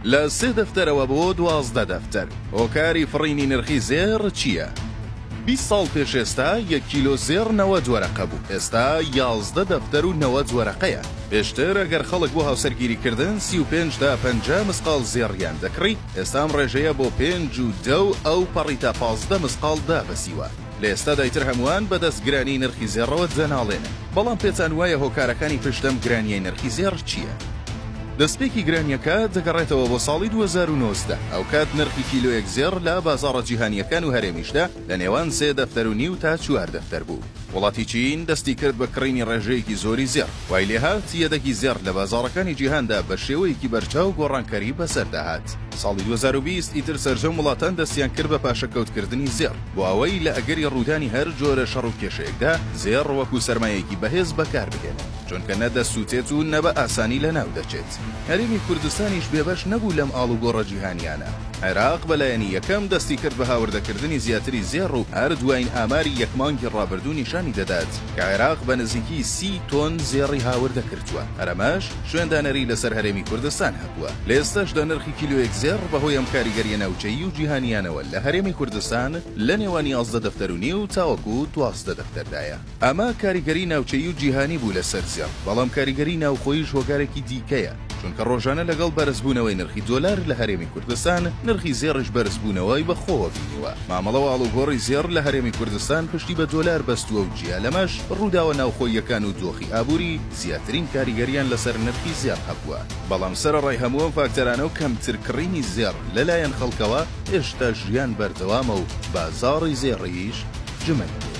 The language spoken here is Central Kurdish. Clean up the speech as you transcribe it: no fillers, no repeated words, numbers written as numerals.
لە سێ دەفتەرەوە بۆ 12 دەفتەر، هۆکاری فڕینی نرخی زێڕ چییە؟ 20 ساڵ پێش ئێستا یەک کیلۆ زێڕ 90 وەرەقە بوو، ئێستا 11 دەفتەر و 90 وەرەقەیە. پێشتر ئەگەر خەڵک بۆ هاوسەرگیریکردن 35 تا 50 مسقاڵ زێڕیان دەکڕی، ئێستا ئەم ڕێژەیە بۆ پێنج و دە و ئەوپەڕی تا 15 مسقاڵ دابەزیوە. لە ئێستادا ئیتر هەمووان بەدەست گرانیی نرخی زێڕەوە دەناڵێنن، بەڵام پێتان وایە هۆکارەکانی پشت ئەم گرانییەی نرخی زێڕ چییە؟ دەستپێکی گرانییەکە دەگەڕێتەوە بۆ ساڵی 2019، ئەوکات نرخی کیلۆیەک زێڕ لە بازاڕە جیهانییەکان و هەرێمیشدا لە نێوان سێ دەفتەر و نیو تا چوار دەفتەر بوو. وڵاتی چین دەستی کرد بە کڕینی ڕێژەیەکی زۆری زێڕ، وای لێهات یەدەگی زێڕ لە بازاڕەکانی جیهاندا بە شێوەیەکی بەرچاو گۆڕانکاری بەسەردا هات. ساڵی 2020 ئیتر سەرجەم وڵاتان دەستیان کرد بە پاشەکەوتکردنی زێڕ، بۆ ئەوەی لە ئەگەری ڕوودانی هەر جۆرە شەڕ و کێشەیەکدا زێڕ وەکو سەرمایەیەکی بەهێز بەکاربهێنن، چونکە نە دەسووتێت و نە بە ئاسانی لەناو دەچێت. هەرێمی کوردستانیش بێبەش نەبوو لەم ئاڵوگۆڕە جیهانییانە. عێراق بە لایەنی یەکەم دەستی کرد بە هاوردەکردنی زیاتری زێڕ و هەر دوایین ئاماری یەک مانگی ڕابردوو نیشانی دەدات کە عێراق بە نزیکی 30 تۆن زێڕی هاوردە کردووە، هەر ئەمەش شوێندانەری لەسەر هەرێمی کوردستان هەبووە. لە ئێستاشدا نرخی کیلۆیەک زێڕ بەهۆی ئەم کاریگەرییە ناوچەیی و جیهانییانەوە لە هەرێمی کوردستان لە نێوان 11 دەفتەر و نیو تاوەکو 12 دەفتەردایە. ئەمە کاریگەری ناوچەیی و جیهانی بوو لەسەر زێڕ، بەڵام کاریگەری ناوخۆییش هۆکارێکی دیکەیە، چونکە ڕۆژانە لەگەڵ بەرزبوونەوەی نرخی دۆلار لە هەرێمی کوردستان، نرخی زێڕیش بەرزبوونەوەی بەخۆوە بینیوە. مامەڵە و ئاڵوگۆڕی زێڕ لە هەرێمی کوردستان پشتی بە دۆلار بەستووە و جیا لەمەش ڕووداوە ناوخۆییەکان و دۆخی ئابووری زیاترین کاریگەرییان لەسەر نرخی زێڕ هەبووە. بەڵام سەرەڕای هەموو ئەم فاکتەرانە و کەمتر کڕینی زێڕ لەلایەن خەڵکەوە، هێشتا ژیان بەردەوامە و بازاڕی زێڕیش جمەی دێت.